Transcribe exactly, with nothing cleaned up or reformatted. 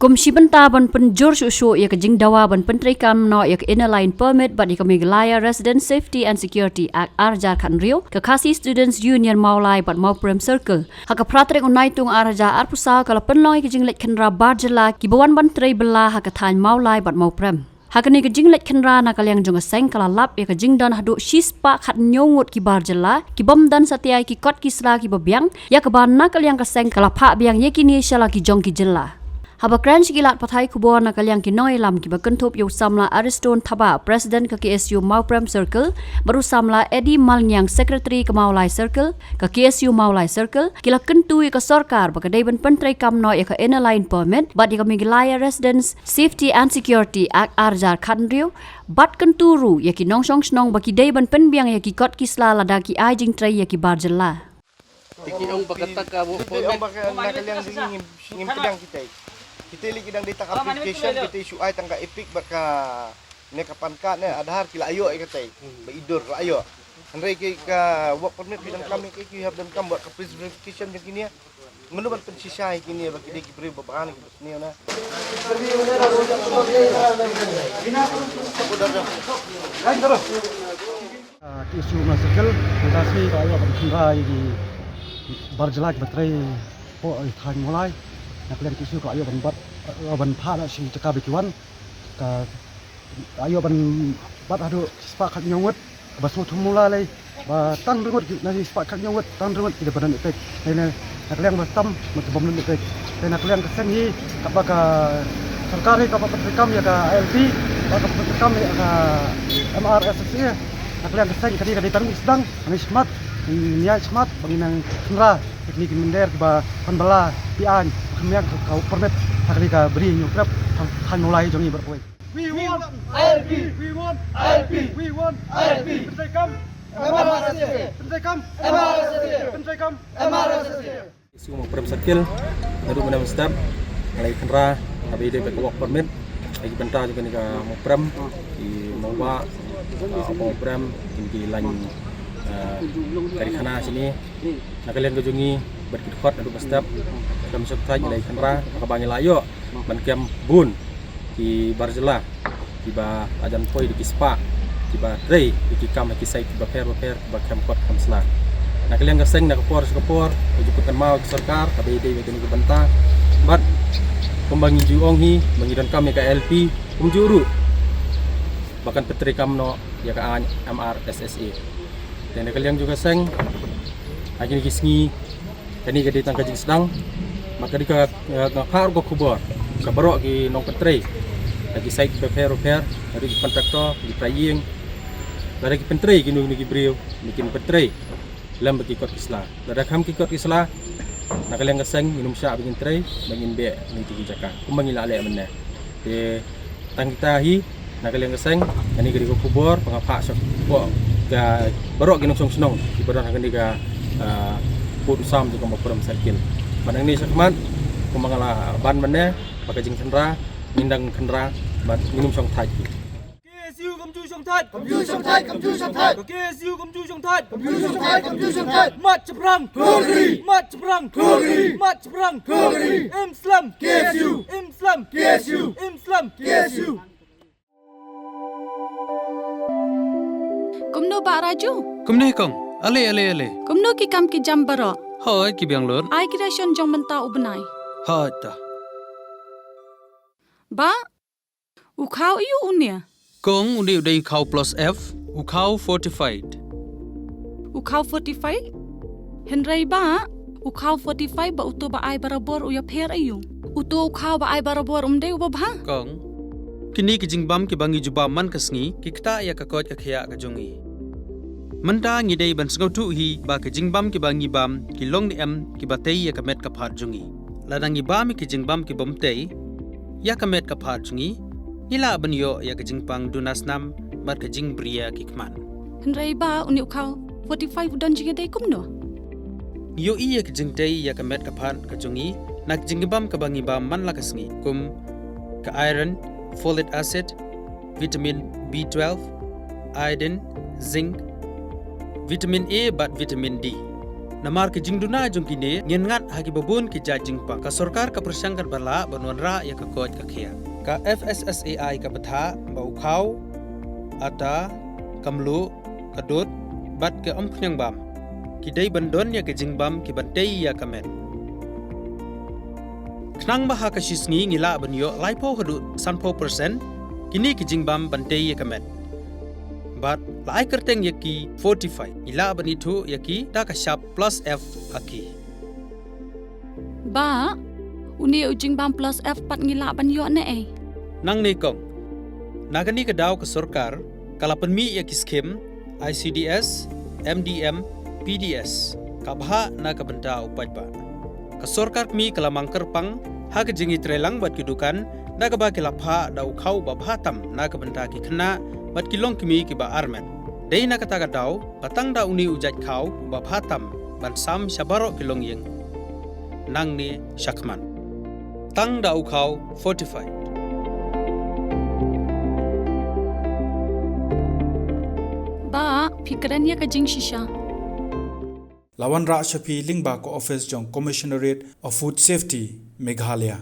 Kum shi bynta ban pynjur shuh shuh ïa ka jingdawa ban pyntreikam noh ïa ka Inner Line Permit bad ïa ka Meghalaya Resident Safety and Security Act ar hajar khathynriew, ka Khasi Students Union Mawlai bad Mawprem Circle ha ka phra tarik u Naitung ar hajar arphew saw ka la pynlong ïa ka jingleit khynra bar jylla kiba wan ban trei bylla ha ka thaiñ Mawlai bad Mawprem. Ha kane ka jingleit khynra na ka liang jong ka seng ka la lap ïa ka jingdon haduh shispah khathynñiew ngut ki bar jylla kibym don satia ïa ki kot ki sla kiba biang, ïa kaba na ka liang ka seng ka la phah biang ïa kine sha la ki jong ki jylla. Haba kren sha ki lad pathai khubor na ka liang ki nongïalam kiba kynthup ïa u samla Ariston Thabah, President ka K S U Mawprem Circle, bad u samla Eddie Malngiang, Secretary ka Mawlai Circle, ka K S U Mawlai Circle, ki la kyntu ïa ka sorkar ba ka dei ban pyntreikam noh ïa ka Inner Line Permit bad ïa ka Meghalaya Residents Safety and Security Act ar hajar khathynriew, bad kyntu ruh ïa ki nongshong shnong ba ki dei ban pynbiang ïa ki kot ki sla lada ki ai jingtrei ïa ki bar jylla. Te ki ong ba kata ka work permit. Te ong ba ka na ka liang jong ngi ngim, ngim pdiang kita. Kita lei ki dang dei tang application, kita shu ai tang ka EPIC bad ka ne ka PAN card ne Aadhaar ki la ïoh ïa kata. Ba i dur la ïoh. Hynrei ki ka work permit ki donkam ïa ki, ki hap donkam bad ka pre-verification jong kine. Mano ban pynshisha ïa kine ba ki dei ki briew ba bha ne ki ba sniew na. Ah, K S U Mawprem Circle, mynta sngi ka la ïoh ban khynra ïa ki bar jylla kiba trei hapoh thaiñ Mawlai. Na ka liang K S U ka la ïoh ban bat, ïoh ban phah da shi jaka ba ki wan. Ka la ïoh ban bat haduh shispah khathynñiew ngut ba sngewthuh Mawlai lei. Ba tang hynriew ngut ki, na shispah khathynñiew ngut tang hynriew ngut ki dei ba don EPIC. Te na ka liang ba tam mut bym don EPIC. Te na ka liang ka seng hi kaba ka sorkar hi kaba pyntreikam ïa ka I L P, ba ka pyntreikam ïa ka M R S S A. Na ka liang ka seng ka dei, ka dei tang sdang, ngi smat, ngi ïa smat ba ngi nang khynra ïa kine ki mynder kiba pan bylla, ki aiñ, kham ïa ka, ka permit ha kane ka bri Hynñiewtrep, ha, ha Mawlai jong ngi baroh kawei. We want I L P. We want I L P. We want I L P. Pyntreikam M R S S A. Pyntreikam M R S S A. Pyntreikam M R S S A. K S U Mawprem Circle, naduh mynne mynstep nga la ïa khynra kaba ïadei bad ka work permit ïa ki bynta jong kane ka Mawprem, ki nongbah, ah, Mawprem, ki, ki lain, ah, kari khana shane. Na ka liang ka jong ngi bad ki dkhot naduh mynstep, khlem shongthait ngi la ïa khynra, kaba ngi la ïoh ban kem bun ki bar jylla kiba la jan poi da ki spah kiba trei ïa ki kam ha ki site kiba pher bapher, kiba khlem kot khlem sla. Na ka liang ka seng, na ka por sha ka por, ka ju pynkynmaw ïa ka sorkar kaba ïadei bad kane ka bynta. Bad kumba ngi ju ong hi ba ngi donkam ïa ka I L P, kumjuh ruh ba kan pyntreikam noh ïa ka aiñ M R S S A. Te na ka liang jong ka seng, ha kine ki sngi, kane ka dei tang ka jingsdang, bad ka dei ka, eh, nga phah ruh ka khubor sha baroh ki nongpyntrei ha ki site kiba pher bapher, ha ki contractor, ki trai ïing, lada ki pyntrei kino kino ki briew, kin pyntrei lem bad ki kot ki sla. Lada kham ki kot ki sla, na ka liang ka seng ngin ym shah ba ngin trei, ba ngin beh na kito ki jaka kumba ngi la leh mynne. Te tang kita hi na ka liang ka seng, kane ka dei ka khubor ba nga phah sha baroh ki nongshong shnong kiba don ha kane ka, ah, pud u sam jong ka Mawprem Circle. Bad nangne shakhmat, kumba nga la ban mynne, ba ka jingkhynra ngin dang khynra bad ngin ym shongthait hi. Ka K S U kam ju shongthait. Kam ju shongthait, kam ju shongthait. Ka K S U kam ju shongthait. Kam ju shongthait, kam ju shongthait. Mat shaphrang. Thugri. Mat shaphrang. Thugri. Mat shaphrang. Thugri. Im slem. K S U. Im slem. K S U. Im slem. K S U. Kumno Bah Raju? Kumne kong. Ale, ale, ale. Kumno ki kam ki jam baroh? Hooid, ki biang lut. Ai ki ration jong mynta u bnai. Hooid ta. Bah, u khaw aïu une? Kong, une u dei u khaw plus F, u khaw fortified. U khaw fortified? Hynrei Bah, u khaw fortified bad uto ba ai barabor u ïapher aïu? Uto u khaw ba ai barabor um dei uba bha? Kong, kine ki jingbam kiba ngi ju bam man ka sngi ki ktah ïa ka koit ka khiah ka jong ngi. Mynta ngi dei ban sngewthuh hi ba ki jingbam kiba ngi bam ki long ne em kiba tei ïa ka met ka phad jong ngi. Lada ngi bam ïa ki jingbam kibym tei ïa ka met ka phad jong ngi, ngi lah ban ïoh ïa ka jingpang duna snam bad ka jingbriew ki khmat. Hynrei Bah, une u khaw fortified u don jingïadei kumno? Ngi ïohi ïa ka jingtei ïa ka met ka phad ka jong ngi na ka jingbam kaba ngi bam man la ka sngi, kum ka iron, folic acid, vitamin B twelve, iodine, zinc, vitamin A bad vitamin D. Namar ki jingduna jong kine ngin ngat ha ki babun ki jait jingpang. Ka sorkar ka pyrshang katba lah ban wanrah ïa ka koit ka khiah. Ka F S S A I ka bthah ba u khaw, ata, ka mluh, ka dud bad ka umphniang bam ki dei ban don ïa ka jingbam ki ban tei ïa ka met. Khnang ba ha ka shi sngi ngi lah ban ïoh laiphew haduh sanphew percent kine ki jingbam ban tei ïa ka met. Bad la ai kyrteng ïa ki fortify, ngi lah ban ithuh ïa ki da ka shap plus F ha ki. Bah, une u jingbam plus F pat ngi lah ban ïoh ne ei? Nangne kong, na kane ka daw ka sorkar ka la pynmih ïa ki skim I C D S, M D M, P D S, ka bhah na ka bynta u paidbah. Ka sorkar kmie ka la mang kyrpang ha ka jingïatreilang bad ki dukan da kaba ki la phah da u khaw ba bha tam na ka bynta ki khynnah bad ki longkmie kiba armet. Dei na kata ka daw ba tang da une u jait khaw ba bha tam ban sam sha baroh ki longïing. Nangne shakhmat, tang da u khaw fortify. Bah, phi kren ïa ka jingshisha. La wanrah sha phi lyngba ka office jong Commissionerate of Food Safety, Meghalaya.